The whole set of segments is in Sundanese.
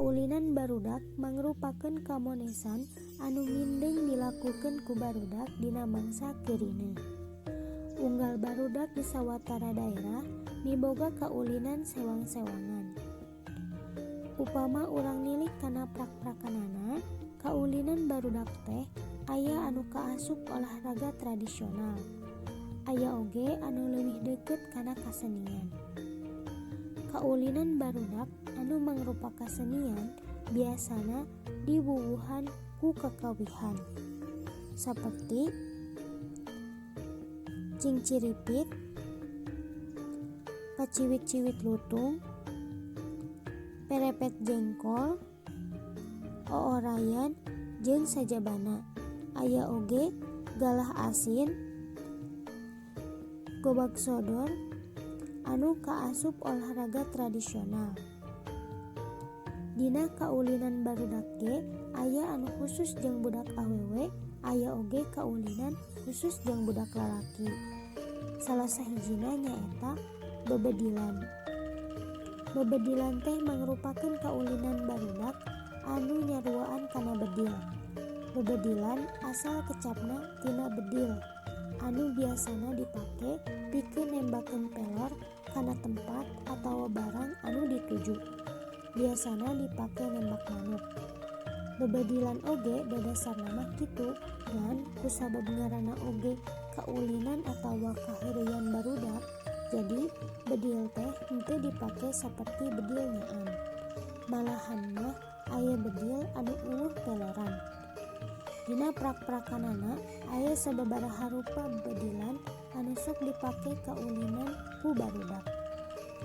Kaulinan barudak mangrupakeun kamonesan anu mindeng dilakukeun ku barudak dina mangsa keurineu. Unggal barudak di sawatara daerah miboga kaulinan sewang-sewangan. Upama urang nilik kana prak-prakanana, kaulinan barudak teh aya anu kaasup olahraga tradisional, aya oge anu leuwih deukeut kana kasenian. Kaulinan barudak anu mangrupa kasenian biasana diwuwuhan ku kakawihan, saperti cingciripit, paciwit-ciwit lutung, perepet jengkol, oorayan jeung sajabana. Aya oge galah asin, gobag sodor anu kaasup olahraga tradisional. Dina kaulinan barudak ge aya anu khusus jang budak awewe, aya oge kaulinan khusus jang budak lalaki. Salah sahijina nyaeta bebedilan. Bebedilan teh mangrupakeun kaulinan barudak anu nyaruaan kana bedil. Bebedilan asal kecapna tina bedil anu biasana dipake pikeun nembakeun pelor kana tempat atawa barang anu dituju. Biasana dipake nembak manuk. Bebedilan oge dadasarna mah kitu, ngan kusabab ngaranna oge kaulinan atawa kaheureuyan barudak, jadi bedil teh henteu dipake saperti bedil nyaan. Malahan mah aya bedil anu euweuh peloran. Dina prak-prakanana aya sababaraha rupa bebedilan anu sok dipake kaulinan ku barudak.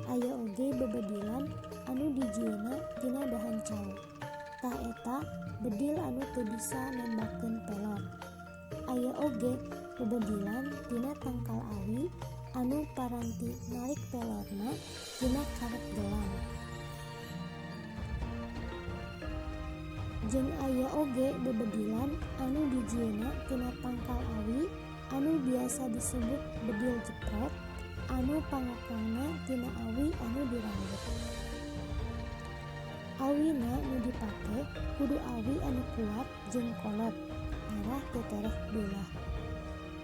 Aya oge bebedilan anu dijieunna tina dahan cau. Tah eta bedil anu teu bisa nembakeun pelor. Aya oge bebedilan tina tangkal awi anu paranti narik pelorna tina karet gelang. Jeung aya oge bebedilan anu dijieunna tina tangkal awi anu biasa disebut bedil jepret anu pangokangna tina awi anu diranggut. Awina nu dipake kudu awi anu kuat jeung kolot ngarah teu tereh belah.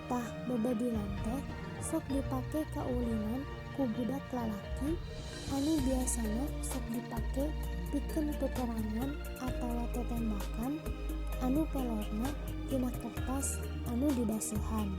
Tah bebedilan teh sok dipake kaulinan ku budak lalaki anu biasana sok dipake pikeun peperangan atawa tetembakan anu pelorna tina kertas anu dibaseuhan.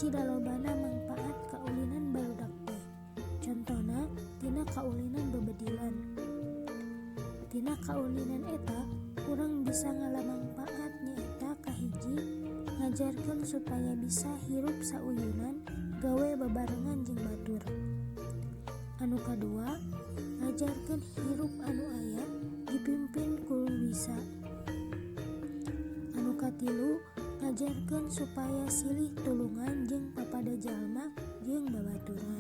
Cida lobana mangpaat kaulinan barudak teh. Contona tina kaulinan bebedilan. Tina kaulinan eta urang bisa ngala mangpaat, nyaeta kahiji, ngajarkeun supaya bisa hirup sauyunan, gawe babarengan jeung batur. Anu kadua, ngajarkeun hirup anu aya dipimpin ku bisa. Anu katilu, ngajarkeun supaya silih tulungan jeung papada jalma jeung babaturan.